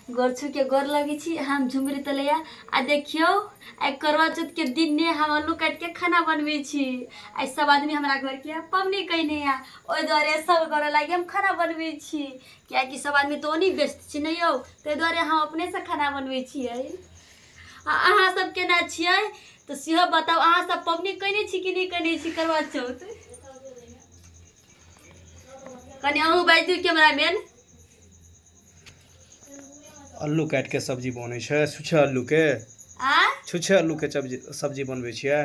गोर छू के गोर लगै छी। हम झुमरी तलैया आ देखियौ आइ करवा चौथ के दिन ने हम आलू काटि के खाना बनबै छी। आइ सब आदमी हमरा घर के पबनी कयने या, ओहि दुआरे सब गोरे लागि हम खाना बनबै छी, कियाकि सब आदमी तऽ ओनी व्यस्त छी ने यौ, ताहि दुआरे हम अपनेसँ खाना बनबै छियै। आ अहाँ सब केना छियै तऽ सेहो बताउ, अहाँ सब पबनी कयने छी कि नहि कयने छी करवा चौथ? कनि अहूँ बाजि दियौ कैमरामैन। अल्लू काटि के सब्जी बनै छै, छुच्छे अल्लू के। आ छुच्छे अल्लू के सब्जी सब्जी बनबै छियै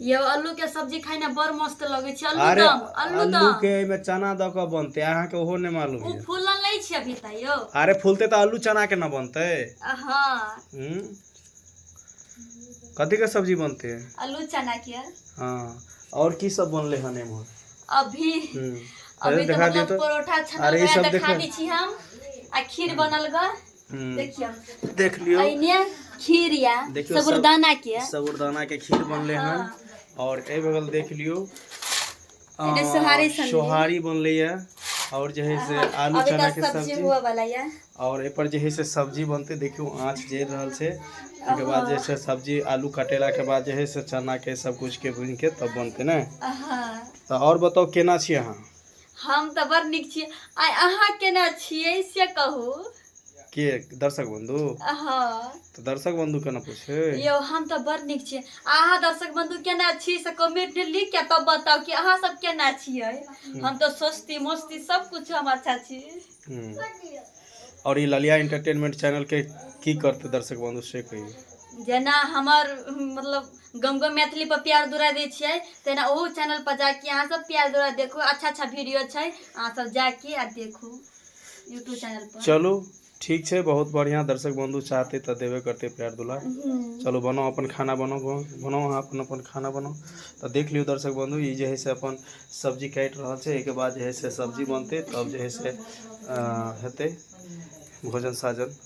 यौ। अल्लू के सब्जी खाइ ने बड़ मस्त लगै छै। अल्लू अरे दम अल्लू अल्लू दम के एहिमे चना दऽ कऽ बनतै, अहाँके ओहो नहि मालूम ओ यऽ। फूलल नहि छै अभी तऽ यौ। अरे फूलतै तऽ अल्लू चना के न बनतै? हँ। हूँ, कथी के सब्जी बनतै? आलू चना के। हँ, और की सब बनलै हन एम्हर? अभी अरे अभी तऽ देखा दियौ मतलब तऽ। परोठा छनल अरे ई गया सब देखा देखो। दै छी हम, आ खीर बनल ग। देखियौ। देख लियौ। एने खीर या देखियौ सब साबूदाना के, साबूदाना के खीर बनलै हन। और एहि बगल देख लियौ एने सोहारी सनलै। सोहारी बनलै या और जे है से आलू अभी चना तऽ के सब्जी सब्जी हुआ वाला या। और एहि पर जे है से सब्जी बनतै। देखियौ आँच जरि रहल छै। ओहिके बाद जे छै सब्जी आलू कटेलाके बाद जे है से चना के सब कुछ के भूनि के तब बनतै ने? हँ। तऽ आओर बताउ, केना छी अहाँ? हम तऽ बड़ नीक छी। आइ अहाँ केना छियै से कहू। के दर्शक बंधु? हँ। तऽ दर्शक बंधु केना पूछे? यौ, हम तऽ बड़ नीक छियै। अहाँ दर्शक बंधु केना छी से कमेंट लिख के तब बताउ कि अहाँ सब केना छियै। हम तऽ सस्ती मस्ती सब कुछ हम अच्छा छी। और ई ललिया एंटरटेनमेंट चैनल के की करते दर्शक बंधु से कहियौ। जेना हमर मतलब गम गम मैथिली पर प्यार दुरा दै छियै, तेना ओहू चैनल पर जाके अहाँ सब प्यार दुरा देखू। अच्छा अच्छा वीडियो छै, अहाँ सब जाके आ देखू यूट्यूब चैनल पर। चलू ठीक छै, बहुत बढ़िया। दर्शक बंधु चाहते तऽ देबे करते प्यार दुलार। चलू बनाउ अपन खाना, बनाउ बनाउ, अहाँ अपन अपन खाना बनाउ। तऽ देख लियौ दर्शक बंधु, ई जे है से अपन सब्जी काटि रहल छै। एहिके बाद जे है से सब्जी बनतै, तब जे है से हेतै भोजन साजन।